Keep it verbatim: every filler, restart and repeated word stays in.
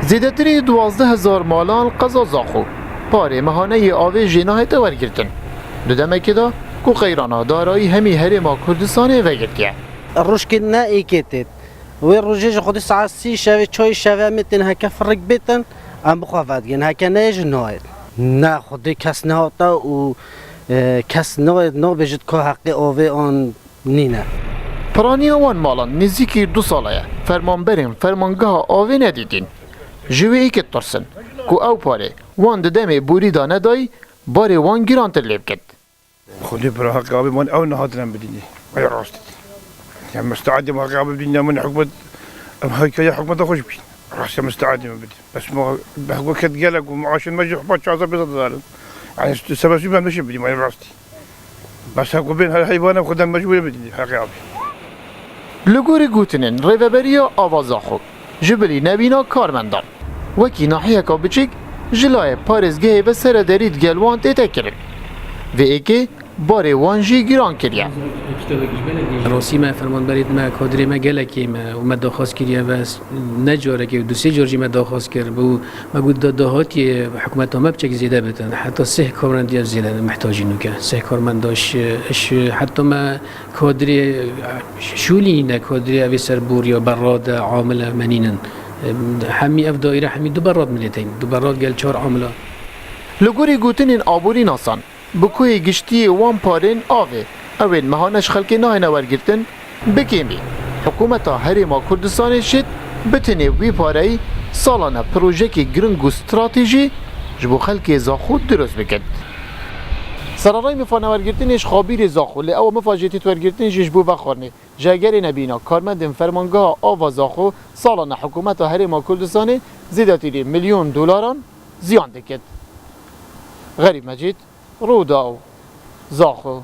Zêdetirî duwazdeh hezar malan qeza Zaxo parê mehaneyê avê jê nahête wergirtin. Di demekê de ku qeyrana darayî hemî herêma Kurdistanê vegirtiye. Rojkê ne êkê têt. Wê rojê ji xwedî saet sî şevê, çayê şevê em ê tên heke firik bêtin, em bi xwe vedigin. Heke neyê jî nayêt. Ne xwedî kes nehate û, e, kes nayêt, nabêjit ka heqê avê an nîne. Piraniya wan malan nêzîkî du sala ye. Fermanberên fermangeha avê nedîtîn. Ji wê êkê ditirsin ku ew parê wan di demê borî de nedayî, barê wan girantir lê bikit. Xwedê bira heqê avê wan ew nehatine bidînê. Ay rast dî. Ya mistahedê me heqê avê bidînê, min hikûmet, em hikaya hikûmeta xwe jî bîn. Rast ya mistahedê me bidîn. Bes ma behgo ket gelek û maaşên me jî hikûmet çar sed pênc sed didarin. Yani sebesî ben meşe bidîm, ay rast dî. Bes heko bên her heyvana xwe den mecbûr bidîn heqê avê. Li gorî gotinên Rêveberiya Ava Zaxo, ji bilî nebîna karmendan, wekî nahiyeka biçik ji layê parêzgehê ve serederî digel wan tête kirin. Vê êkê barê wan jî giran kiriye. Rastî me fermanberêt me, kadrê me gelekî me û me daxwaz kiriye ve ne carekê û du sê car jî me daxwaz kir bû. Me got da dahatiyê hikûmeta me biçek zêde bitin. Heta sih karmendî ev zêde mihtacî nûke. Sih karmenda ji, ji heta me kadrê şûlî ne, kadrê evê ser bûriya berra de amile me nînin. Hemî ev daîre hemî du berrat milê teyn. Du berrat gel çar amila. Li gorî gotinên aborînasan, bi koyê giştiyê wan parên avê, ew ên mehane ji xelkê nayêne wergirtin, bi kêmî hikûmeta Herêma Kurdistanê şêt bi tenê wî pareyî salane projekê giring û stratejî ji bo xelkê Zaxo dirust bikit. Sererayê mifa newergirtinê ji xabîrê Zaxo, lê ew mifa jêtît wergirtin jî ji bo vexwarinê. Ji egerê nebîna karmendên fermangeha Ava Zaxo salane hikûmeta Herêma Kurdistanê zêdetirî milyon dolaran ziyan dikit. Xerîb Mecîd, Rûdaw, Zaxo.